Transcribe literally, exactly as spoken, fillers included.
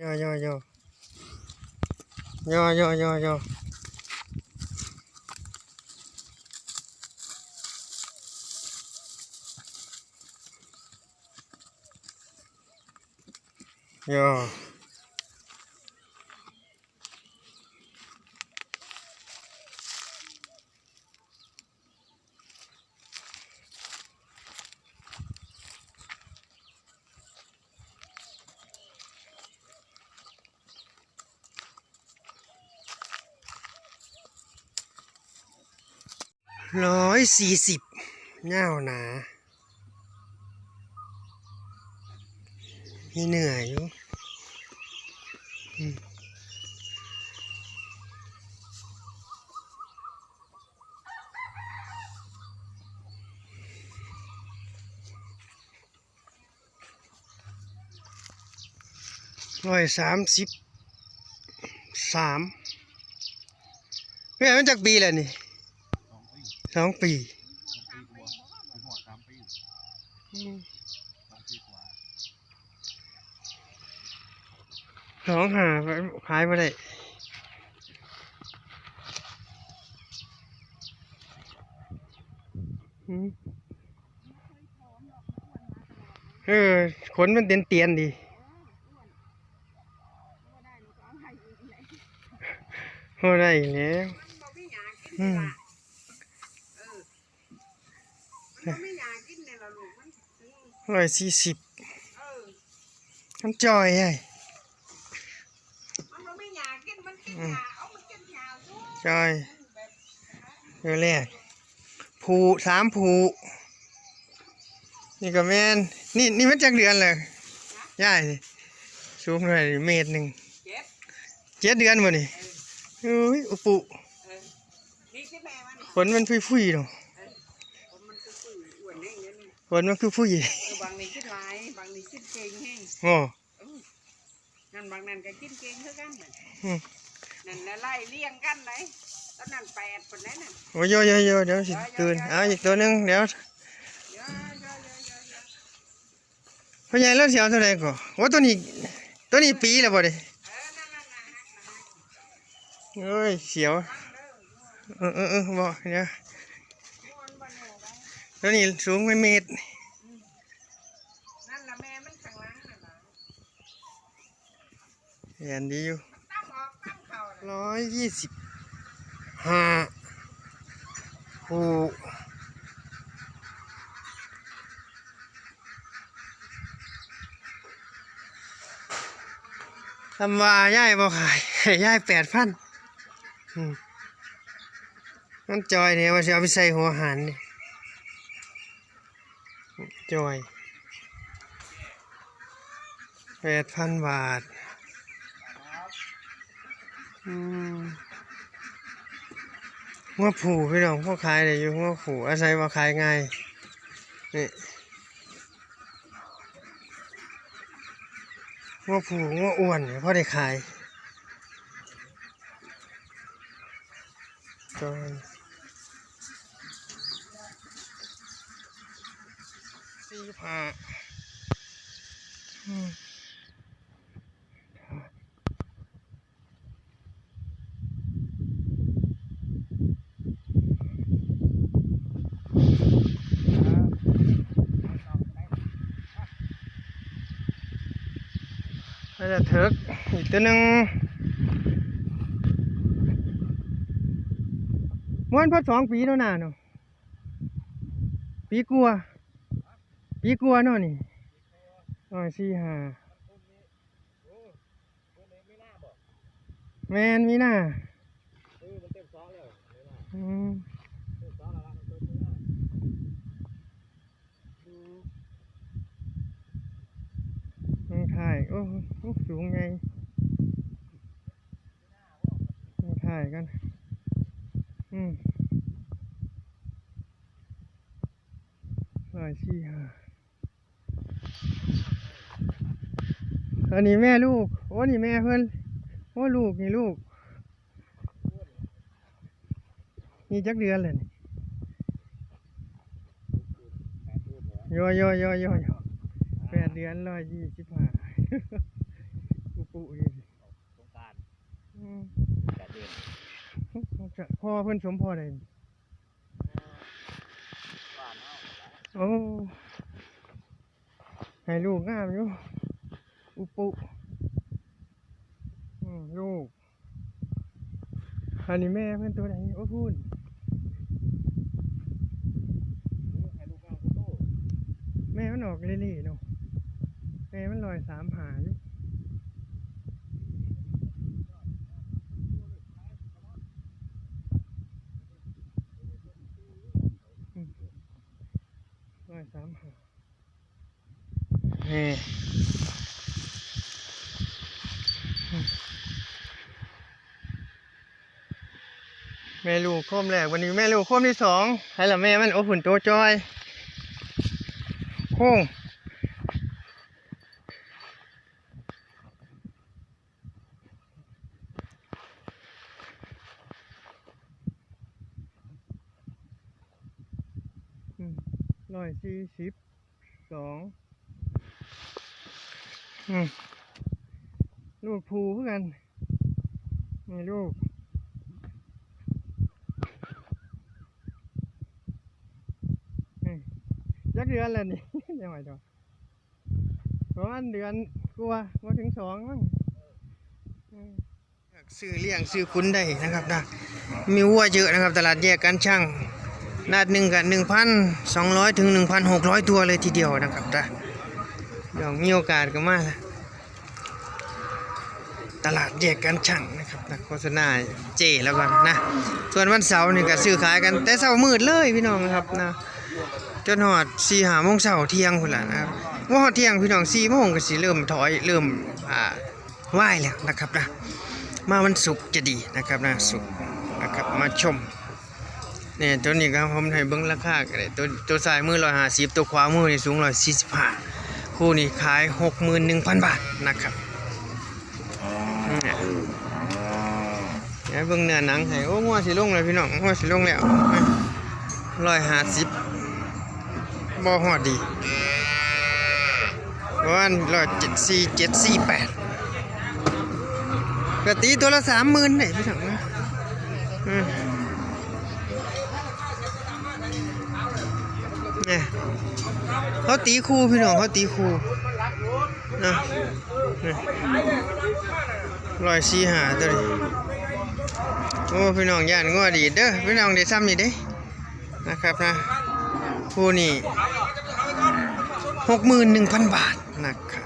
ย่อ ย่อ ย่อ ย่อ ย่อ ย่อ ย่อ ย่อ ร้อยสี่สิบ ยาวหนา มีเหนืออยู่ อืม ร้อยสามสิบสาม แม่มันจักปีแล้วนี่ สองปี อืม สองห้า ขายบ่ได้ อืม เออ ขนมันเตียนๆดี บ่ได้แล้ว อืม ร้อยสี่สิบ มันจ่อยไง อืม จ่อย เดี๋ยวแรก ผู้ สามผู้ นี่ก็แม่น นี่ นี่มันจักเดือนเลย ยาย สูงเท่าไหร่ เมตรหนึ่ง เจ็ด เจ็ดเดือนบ่นี่ เอ้ย อุปุ ขนมันพุยๆเนาะ ขนมันคือพุย บางนี่คิดหลาย บางนี่คิดเก่งแฮง โอ้ นั่นบางนั่นก็กินเก่งคือกันน่ะ อืม นั่นละไล่เลี้ยงกันไหน ตอนนั้นแปดคนนั้นน่ะ โอ้ย โย โย โย เดี๋ยวสิตื่น เอาอีกตัวหนึ่ง เดี๋ยว พ่อใหญ่แล้วสิเอาเท่าไหร่ก่อ โอ้ ตัวนี้ ตัวนี้ปีแล้วบ่เด้ เอ้ย เสียว เออ เออ เออ บ่ เดี๋ยว ตัวนี้สูงเป็นเมตร นั่นละแม่มันข้างหลังน่ะ แอนดีอยู่ ร้อยยี่สิบห้า คู่ ทำว่ายายบ่ขาย ยายแปดพัน อืม มันจอยเนี่ย ว่าสิเอาไปใส่หัวอาหารนี่ จอย แปดพันบาท อืม งัวผู้พี่น้อง พวกขายได้อยู่ งัวผู้ อาศัยว่าขายง่าย นี่ งัวผู้ งัวอ้วนเนี่ย พอได้ขาย จอย สี่สิบห้า อืม น่าจะเถิกอีกตัวหนึ่ง ม่วนพอสองปีแล้วนะเนาะ ปีกว่า ปีกว่าเนาะนี่ ร้อยสี่ห้า แม่นมีนา อืม มันถ่าย โอ้โห สูงไง มันถ่ายกัน อืม ร้อยสี่ห้า อันนี้แม่ลูก โอ้ นี่แม่เพิ่น โอ้ ลูก นี่ลูก นี่จักเดือนเลยนี่ โย โย โย โย โย แปดเดือน ร้อยยี่สิบห้า อุ ปุอยู่ดิ สงกรานต์ อืม กะเดือน พ่อเพิ่นสมพ่อใด บ้านเฮา โอ้ ให้ลูกงามอยู่ อุปุ อืม ลูก อันนี้แม่เพิ่นตัวใด โอ้ พูน แม่มันออกเล่ๆเนาะ แม่มันร้อยสามห้าอยู่ อืม ร้อยสามห้า นี่ แม่ลูกโคมแรก วันนี้แม่ลูกโคมที่สอง ให้ละแม่มัน โอ้ หุ่นโตจอย โค้ง อืม ร้อยสี่สิบสอง อืม ลูกผู้คือกัน นี่ลูก นี่ จักเดือนแล้วนี่ ยังไงต่อ ประมาณเดือนกว่า บ่ถึงสองมั้ง อืม ซื้อเลี้ยงซื้อขุนได้นะครับนะ มีวัวเยอะนะครับ ตลาดแยกการช่าง นาดหนึ่งก็ หนึ่งพันสองร้อย ถึง หนึ่งพันหกร้อย ตัวเลยทีเดียวนะครับนะ เดี๋ยวมีโอกาสก็มา ตลาดแยกการช่างนะครับนะ โฆษณาเจ้แล้วกันนะ ส่วนวันเสาร์นี่ก็ซื้อขายกันแต่เช้ามืดเลยพี่น้องครับนะ จนฮอดสี่ห้าโมงเช้า เที่ยงพุ้นล่ะนะครับ บ่ฮอดเที่ยงพี่น้อง สี่โมงก็สิเริ่มถอย เริ่ม อ่า วายแล้วนะครับนะ มาวันศุกร์จะดีนะครับนะ ศุกร์นะครับ มาชม เนี่ย ตัวนี้ก็ผมให้เบิ่งราคาก็ได้ ตัว ตัวซ้ายมือร้อยห้าสิบ ตัวขวามือนี่สูงร้อยสี่สิบห้า คู่นี้ขายหกหมื่นหนึ่งพันบาทนะครับ เนี่ย เดี๋ยวเบิ่งเนื้อหนังให้ โอ้ งัวสิลงแล้วพี่น้อง งัวสิลงแล้ว ร้อยห้าสิบ บ่ฮอดดี ประมาณร้อยเจ็ดสี่เจ็ดสี่แปด ก็ตีตัวละสามหมื่นได้พี่น้องนะ อืม เนี่ย เขาตีคู่พี่น้อง เขาตีคู่นะ นี่ ร้อยสี่ห้าตัวนี้ โอ้ พี่น้อง ย่านงัวดีดเด้อ พี่น้อง ได้ซ้ำนี่เด้ นะครับนะ คู่นี้ หกหมื่นหนึ่งพันบาทนะครับ